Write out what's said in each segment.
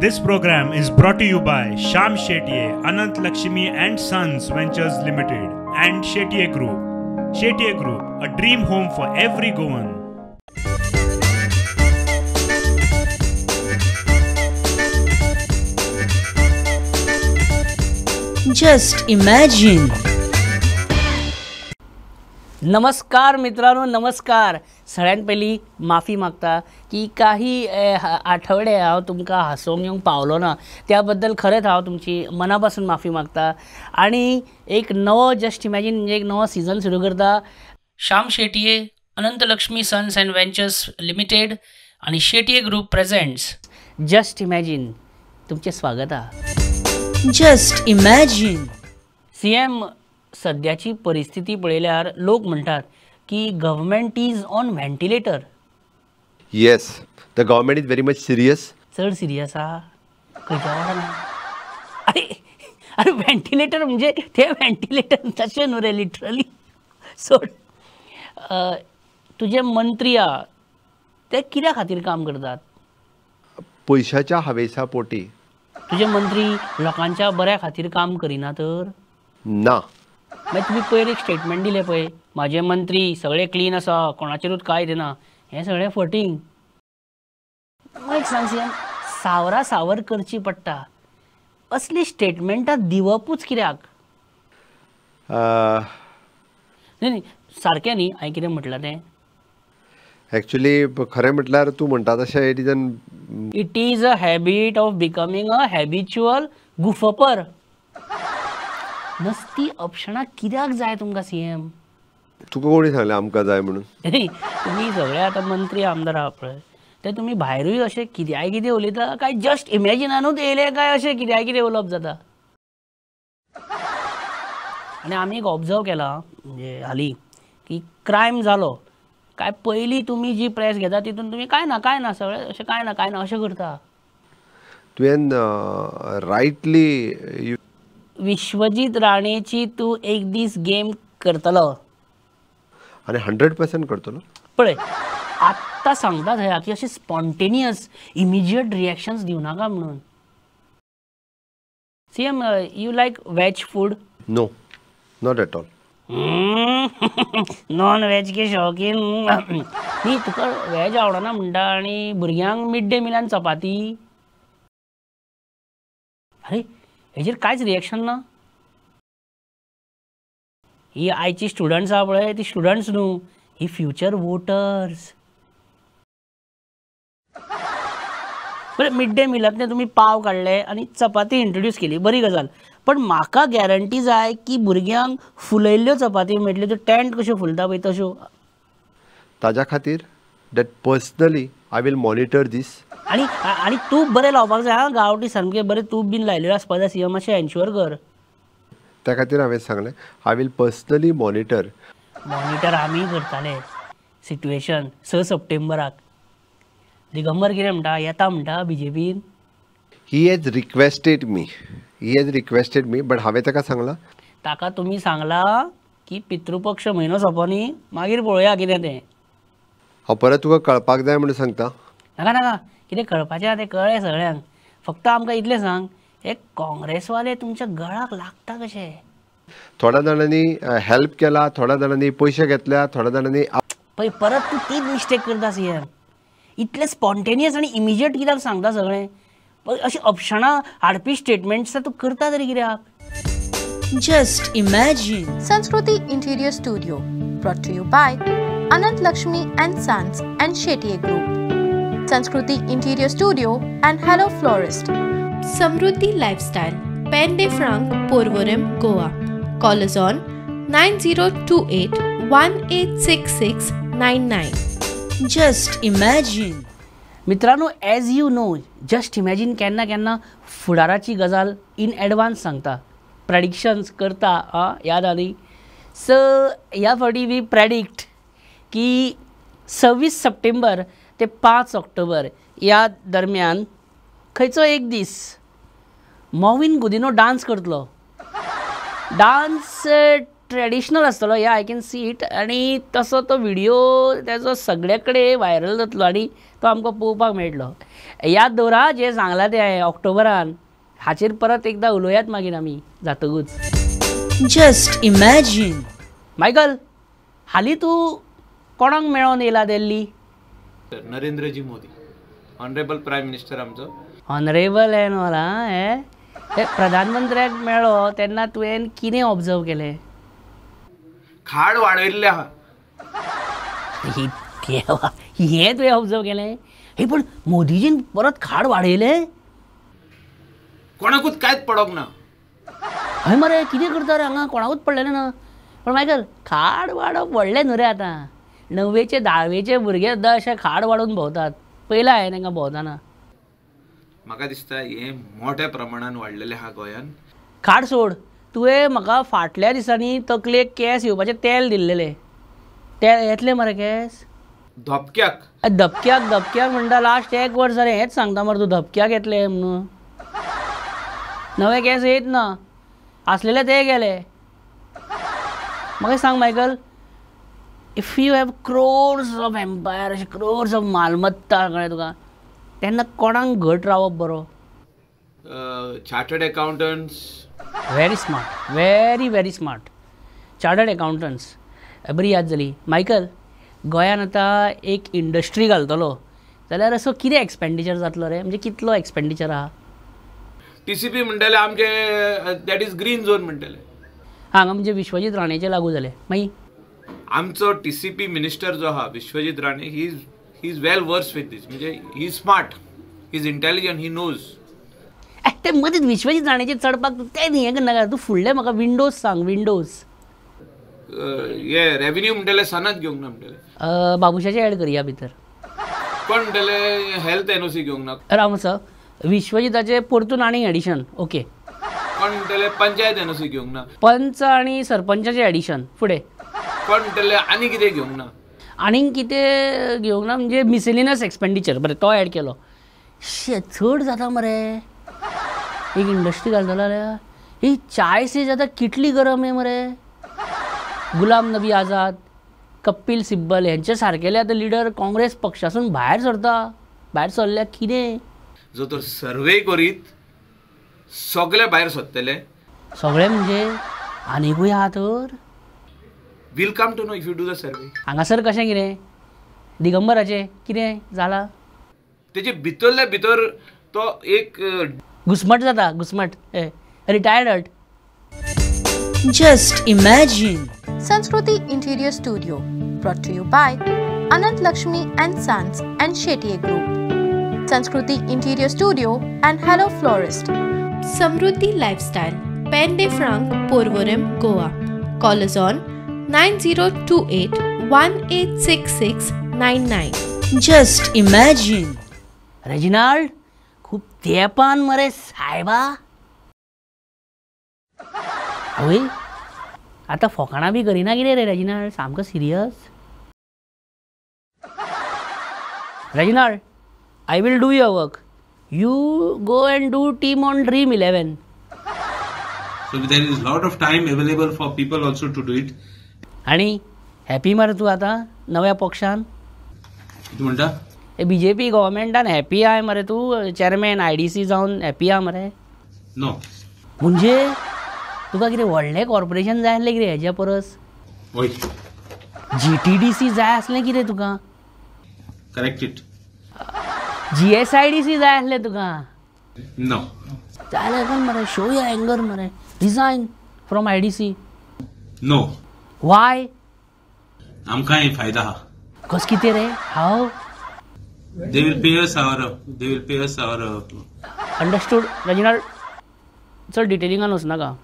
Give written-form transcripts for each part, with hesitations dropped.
This program is brought to you by Sham Shetye, Anant Lakshmi and Sons Ventures Limited and Shetye Group. Shetye Group, a dream home for every Goan. Just imagine. नमस्कार मित्रांनो, नमस्कार. सगळ्यात पयलीं माफी मागता की काही आठवडे हांव तुमकां हांसोवंक येवंक पावलो ना, त्या बद्दल खरेंच हांव तुमची मना पासून माफी मागता. आनी एक नवो जस्ट इमॅजीन म्हणजे एक नवो सिजन सुरू करता. Shyam Shetye, Anant Lakshmi sons and ventures limited आनी Shetye group presents just imagine. तुमचें स्वागत आहा. Just imagine. सीएम, सद्याची परिस्थिती पळयल्यार लोक म्हणटात की government is on ventilator. Yes, the government is very much serious. चड सिरियस आहा खंयच्या वाठारान? अरे अरे, व्हेंटिलेटर म्हणजे ते व्हेंटिलेटर तशें न्हू रे, लिटरली. सोड, तुजे मंत्री आहा ते कित्या खातीर काम करतात? पयशाच्या हावेसा पोटी. तुजे मंत्री लोकांच्या बऱ्या खातीर काम करिना तर? ना. मागीर तुमी पयर एक स्टेटमेंट दिलें पळय, म्हाजे मंत्री सगळे क्लीन आसा, कोणाचेरूच कांय दिना, हें सगळें फटींग. मागीर सांग सीएम, सावरा सावर करची पडटा, असली स्टेटमेंटां दिवपूच कित्याक? न्ही न्ही, सारकें न्ही हांवें कितें म्हटलां तें? एक्चुअली खरें म्हटल्यार तूं म्हणटा तशें it is an it is a habit of becoming a habitual goofer. नसती ऑप्शनां कित्याक जाय तुमकां सीएम? तुका कोणी सांगलें आमकां जाय म्हणून? तुमी सगळे आतां मंत्री आमदार आहा पळय, ते तुमी भायरूय अशें कित्याय कितें उलयता काय जस्ट इमॅजिनानूच येयले काय अशें कित्याय कितें उलोवप जाता? आनी आमी एक ऑब्जर्व केलां म्हणजे हालीं की क्रायम जालो काय पयलीं तुमी जी प्रेस घेता तितून तुमी कांय ना कांय ना सगळें अशें कांय ना कांय ना अशें करता. तुवें रायटली विश्वजीत राणेची तूं एक दीस गेम करतलो आनी 100% करतलो. पळय आत्तां सांगता थंय की अशें स्पॉन्टेनियस इमिजिएट रिएक्शन्स दिवनाका म्हणून. CM, you like veg food? No, not at all. Non veg K शौकीन. न्ही, तुका वेज आवडना म्हणटा आनी भुरग्यांक मिड डे मिलान चपाती. अरे हेजेर कांयच रिएक्शन ना. ही आयची स्टुडंट्स आहा पळय, ती स्टुडंट्स न्हू, ही फ्युचर वोटर्स. बरें, मिड डे मिलांतले तुमी पाव काडले आनी चपाती इंट्रोड्यूस केली, बरी गजाल. पण म्हाका गॅरंटी जाय की भुरग्यांक फुलयल्ल्यो चपाती मेळटल्यो, त्यो टेंट कश्यो फुलता पळय तश्यो. ताज्या खातीर that personally I will monitor this. आनी आनी तूप बरें लावपाक जाय आं, गांवठी सामकें बरें तूप बीन लायलेलें आसपाक जाय सीएम, मातशें एन्श्योर कर. त्या खातीर हांवें सांगलें I will personally monitor. Monitor आमी करताले सिट्युएशन 6 सप्टेंबराक. दिगंबर कितें म्हणटा, येता म्हणटा बीजेपीन? He has requested me, he has requested me, but हांवें ताका सांगलां. ताका तुमी सांगलां की पितृपक्ष म्हयनो सोंपो न्ही, मागीर पळोवया कितें तें. हांव परत तुका कळपाक जाय म्हणून सांगता. नाका नाका, कितें कळपाचें आहा तें कळ्ळें सगळ्यांक. फक्त आमकां इतलें सांग, हे काँग्रेसवाले तुमच्या गळाक लागता कशे? थोड्या जाणांनी हेल्प केला, थोड्या जाणांनी पयशे घेतल्या, थोड्या जाणांनी. पळय परत तूं तीच मिस्टेक करता सीएम. इतलें स्पॉन्टेनियस आनी इमिजिएट कित्याक सांगता सगळें? अशीं ऑप्शनां हाडपी स्टेटमेंट्स तूं करता तरी कित्याक? Just imagine. Sanskruti interior studio brought to you by Anant Lakshmi and Sons and Shetye Group. Sanskruti Interior Studio and Hello Florist. Samruddhi Lifestyle, Pen de Franc, Porvorim, Goa. Call us on 9028 186699. Just imagine. मित्रांनो, as you know, just imagine केन्ना केन्ना फुडाराची गजाल in advance सांगता, predictions करता. आं, याद आली. सो ह्या फावटी we predict की 26 सप्टेंबर ते 5 ऑक्टोबर ह्या दरम्यान खंयचो एक दीस मॉविन गुदिनो डांस करतलो. डांस ट्रेडिशनल आसतलो या I can see it. आनी तसो तो व्हिडियो तेजो सगळे कडेन व्हायरल जातलो आनी तो आमकां पळोवपाक मेळटलो. याद दवरा जें सांगलां तें हांवें ऑक्टोबरान, हाचेर परत एकदां उलोवयात मागीर आमी जातकूच. Just imagine. Michael, हालीं तूं कोणाक मेळोन येयला Delhi? Narendraji Modi, honourable prime minister आमचो. ऑनरेबल एन ऑल आं. हे प्रधानमंत्र्याक मेळ्ळो तेन्ना तुवें कितें ऑब्जर्व केलें? खाड वाडयल्लें आहा. देवा, हें तुवें ऑब्जर्व केलें? हे पण मोदीजीन परत खाड वाडयलें? कोणाकूच कांयच पडोंक ना. हय मरे, कितें करता रे हांगा, कोणाकूच पडलेलें ना. पण मायकल, खाड वाडप व्हडलें न्हू रे आतां. 9वेचे 10वेचे भुरगे सुद्दां अशे खाड वाडोवन भोंवतात, पयलां हांवें तांकां भोंवतना. म्हाका दिसता हें मोठ्या प्रमाणान वाडलेलें आहा गोंयान. खाड सोड, तुवें म्हाका फाटल्या दिसांनी तकलेक केंस येवपाचें तेल दिल्लेलें, तेल येतलें मरे केंस? धपक्याक धपक्याक धपक्याक म्हणटा, लास्ट एक वर्स जालें हेंच सांगता मरे तूं, धपक्याक येतलें म्हणून. नवे केंस येत ना, आसलेले ते गेले. म्हाका सांग Michael, if you have crores of empire, अशें क्रोर्स ऑफ मालमत्ता कळ्ळें तुका, तेन्ना कोणाक घट रावप बरो? Chartered accountants. Very smart, very very smart. Chartered accountants, बरी याद जाली. मायकल, गोंयान आतां एक इंडस्ट्री घालतलो जाल्यार असो कितें एक्सपेंडिचर जातलो रे? म्हणजे कितलो एक्सपेंडिचर आहा? टीसीपी म्हणटले आमचे, that is green zone म्हणटले. हांगा म्हणजे विश्वजीत राणेचे लागू जाले. मागीर आमचो टीसीपी मिनिस्टर जो आहा Vishwajit Rane, he is well versed with this. म्हणजे he is smart, he is intelligent, he knows. ते मदींच विश्वजीत राणेचेर चडपाक तूं तें हें करनाका, तूं फुडलें म्हाका विंडोज सांग. विंडोज हे रेवेन्यू म्हणटले सनद घेवंक ना म्हणटले. बाबुशाचें एड करया भितर. कोण म्हणटले हेल्थ एनओसी घेवंक ना. राव सर, विश्वजिताचें परतून आनी एडिशन. ओके. कोण म्हणटले पंचायत एनओसी घेवंक ना. पंच आनी सरपंचाचें एडिशन. फुडें कोण म्हणटले आनी कितें घेवंक ना. आनीक कितें घेवंक ना म्हणजे मिसेलिनियस एक्सपेंडिचर. बरें, तो एड केलो. शे, चड जाता मरे. एक इंडस्ट्री घालतलो जाल्यार ही चाय से आतां कितली गरम आहे मरे. गुलाम नबी आझाद, कपिल सिब्बल हेंचे सारकेले आतां लिडर काँग्रेस पक्षासून भायर सरता, भायर सरल्या कितें? जो तर सर्वे करीत सगळे भायर सरतले. सगळे म्हणजे आनीकूय आहा तर? Will come to know if you do the survey. हांगासर कशें कितें दिगंबराचें कितें जालां? तेजे भितरल्या भितर तो एक घुसमट जाता, घुसमट. Retired hurt. Just imagine. Sanskriti Interior Studio, brought to you by Anant Lakshmi and Sons and Shetye Group. Sanskriti Interior Studio and Hello Florist. Samruddhi Lifestyle, Pen de Franc, Porvorim, Goa. Call us on 9028 186699. Just imagine. Reginald, खूब तेपान मरे सायबा. आवय, आतां फोकाणां बी करिना कितें रे Reginald, सामको serious. Reginald, I will do your work. You go and do team on Dream 11. So there is lot of time available for people also to do it. आनी हॅपी मरे तूं आतां नव्या पक्षान? कितें म्हणटा? बीजेपी गव्हर्मेंटान हॅपी आहाय मरे तूं? चेअरमॅन IDC जावन हॅपी आहा मरे? नो. म्हणजे तुका कितें व्हडलें कॉर्पोरेशन जाय आसलें कितें हेज्या परस? वय. GTDC जाय आसलें कितें तुका? Correct it. GSIDC जाय आसलें तुका? नो. जाल्यार कोण मरे, शो your anger मरे, resign from IDC. No. Why? आमकांय फायदा आहा. कस कितें रे? How? They will pay us our. They will pay us our. Understood, Reginald. चड डिटेलिंगान वचनाका.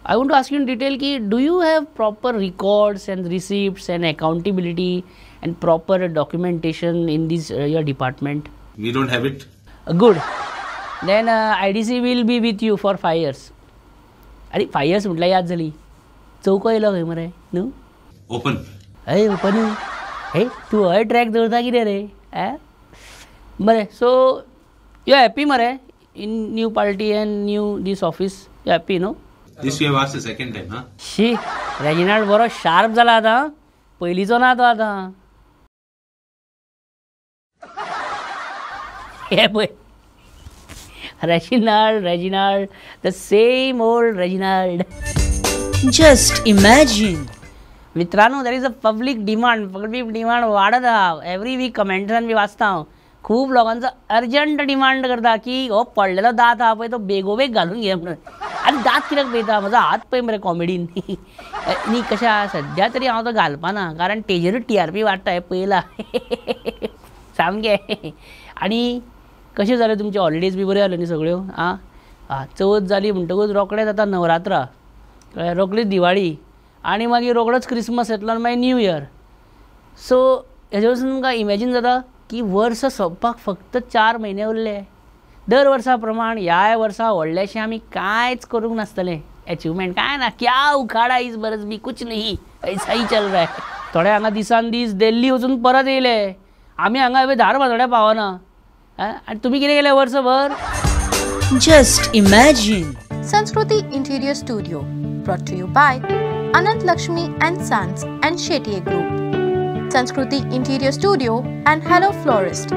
I want to ask you in detail ki do you have proper records and receipts and accountability and proper documentation in this your department? We don't have it. Good. Then IDC will be with you for 5 years. अरे 5 years म्हटल्यार याद जाली. चौको येयलो खंय मरे न्हू? Open. हय open. हे तूं हय ट्रॅक दवरता कितें रे? बरें, सो you happy मरे in new party and new this office? You happy no? This you have asked the second time, huh? She Reginald बरो शार्प जाला आतां, पयलींचो ना तो आतां. हे पळय Reginald, Reginald, the same old Reginald. Just imagine. मित्रांनो, there is a public demand, public demand वाडत आहा. एवरी वीक कमेंट्सान बी वाचता हांव, खूब लोकांचो अर्जंट डिमांड करता की हो पडलेलो दांत आहा पळय तो बेगोबेग घालून घे म्हणून. आनी दांत कित्याक पळयता, म्हजो हात पळय मरे कॉमेडीन. न्ही कशें आहा सद्या तरी हांव तो घालपाना, कारण तेजेरूच TRP वाडटा हें पळयलां सामकें. आनी कशें जालें तुमचे हॉलिडेज बी बऱ्यो जाल्यो न्ही सगळ्यो? आं आं, चवथ जाली म्हणटकूच रोखडेंच आतां नवरात्रा, कळ्ळें, रोखडीच दिवाळी, आनी मागीर रोखडोच क्रिसमस येतलो आनी मागीर न्यू इयर. सो हेजे वरसून तुमकां इमेजीन जाता की वर्स सोंपपाक फक्त 4 म्हयने उरले. दर वर्सा प्रमाण ह्याय वर्सा व्हडलेशें आमी कांयच करूंक नासतलें, एचिवमेंट कांय ना. क्या उखाडा इस बरस भी कुछ नहीं, ऐसा ही चल रहा है. थोडे हांगा दिसान दीस दिल्ली वचून परत येयले, आमी हांगा धारबांदोड्या पावना. आनी तुमी कितें केलें वर्सभर? Just imagine. Sanskriti Interior Studio, brought to you by Anant Lakshmi and Sons and Shetye Group. Sanskriti Interior Studio and Hello Florist.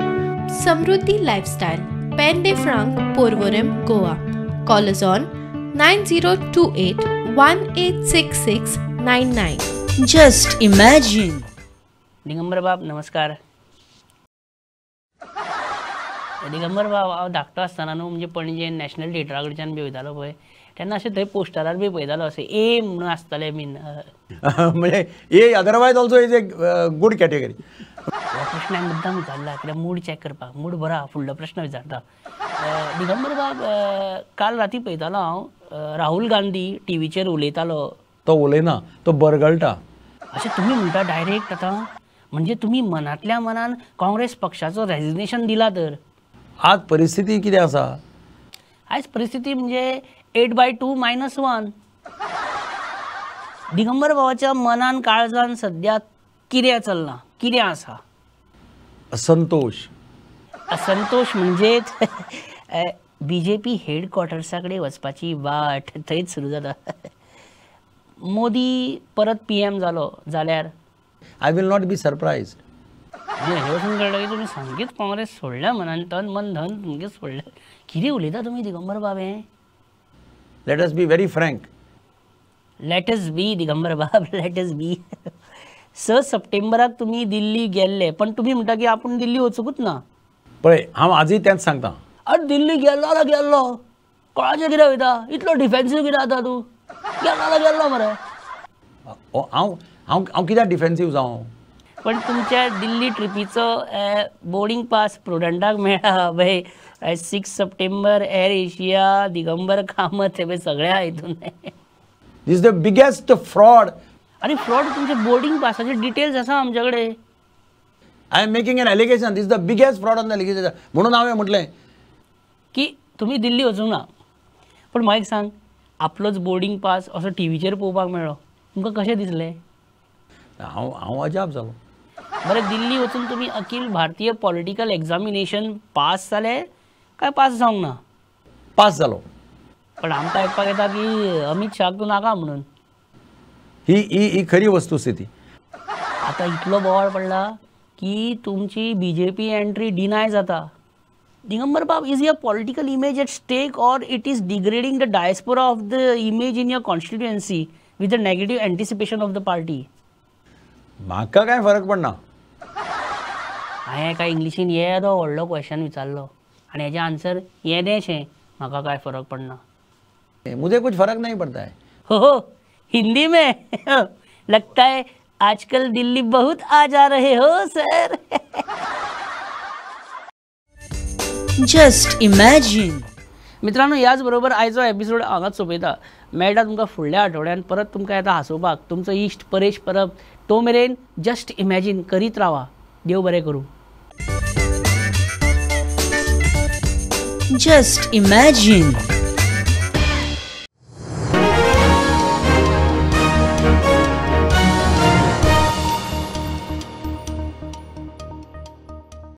Samruddhi Lifestyle, Pende Frank, Porvorim, Goa. Call us on 9028 186699. Just imagine. Digambar बाब नमस्कार. दिगंबर बाब, हांव धाकटो आसतना न्हू म्हणजे Panaji national थिएटरा कडच्यान बी वयतालो पळय, तेन्ना अशें थंय पोस्टरार बी पळयतालो अशें ए म्हणून आसतालें बीन. म्हणजे A otherwise also is a good category. हो प्रश्न हांवें मुद्दाम विचारला कित्याक मूड चॅक करपाक, मूड बरो आहा, फुडलो प्रश्न विचारता. दिगंबर बाब, काल राती पळयतालो हांव राहुल गांधी टीव्हीचेर उलयतालो. तो उलयना, तो बरगळटा. अशें तुमी म्हणटा डायरेक्ट आतां, म्हणजे तुमी मनांतल्या मनान काँग्रेस पक्षाचो रेजिग्नेशन दिला तर? आज परिस्थिती कितें आसा? आयज परिस्थिती म्हणजे 8/2 - 1. दिगंबर बाबाच्या मनान काळजान सद्या कितें चल्लां, कितें आसा? असंतोष. असंतोष म्हणजेच BJP हेडक्वॉर्टर्सा कडेन वचपाची वाट थंयच सुरू जाता. मोदी परत PM जालो जाल्यार I will not be surprised. म्हणजे हें वचून कळटा की तुमी सामकेंच काँग्रेस सोडल्या मनान, तन मन धन सामकें सोडलें. कितें उलयता तुमी दिगंबर बाब हें? Let us be very frank. Let us be Digambar बाब, let us be. 6 सप्टेंबराक तुमी दिल्ली गेल्ले, पण तुमी म्हणटा की आपूण दिल्ली वचूंकूच ना. पळय, हांव आजूय तेंच सांगता. अरे दिल्ली गेल्लो जाल्यार गेल्लो, कोणाचें कितें वयता, इतलो डिफेन्सीव कितें जाता तूं? गेल्लो जाल्यार गेल्लो मरे. हांव हांव हांव कित्याक डिफेन्सीव जावं? पण तुमच्या दिल्ली ट्रिपीचो बोर्डिंग पास प्रुडंटाक मेळ्ळा भाई. 6 सप्टेंबर एअर एशिया, दिगंबर कामत, हे सगळ्या हितून. This the biggest fraud. आनी फ्रॉड तुमचे बोर्डिंग पासाचे डिटेल्स आसा आमचे कडेन. I am making an allegation. This the biggest fraud on the allegation. म्हणून हांवें म्हटलें की तुमी दिल्ली वचूंक ना. पूण म्हाका एक सांग, आपलोच बोर्डिंग पास असो टीव्हीचेर पळोवपाक मेळ्ळो, तुमकां कशें दिसलें? हांव हांव अजाप जालो. बरें, दिल्ली वचून तुमी Akhil Bharatiya political examination pass जाले काय पास जावंक ना? पास जालो. पण आमकां आयकपाक येता की अमीत शाह तूं नाका म्हणून. ही ही ही खरी वस्तुस्थिती. आतां इतलो बोवाळ पडला की तुमची BJP entry deny जाता. दिगंबर बाब, is your political image at stake or it is degrading the diaspora of the image in your constituency with the negative anticipation of the party? म्हाका कांय फरक पडना. हांवें एका इंग्लिशीन येदो व्हडलो क्वेश्चन विचारलो आनी हेजें आन्सर येदेशें, म्हाका कांय फरक पडना. मुझे कुछ फर्क नहीं पड़ता है. हो, हिंदी में. लगता है आजकल दिल्ली बहुत आ जा रहे हो सर. Just imagine. मित्रांनो, याचबरोबर आयचो एपिसोड हांगाच सोंपयता. मेळटा तुमकां फुडल्या आठवड्यान परत तुमकां येता हांसोवपाक तुमचो इश्ट परेश परब. तो मेरेन जस्ट इमॅजीन करीत रावा. देव बरें करूं. Just imagine.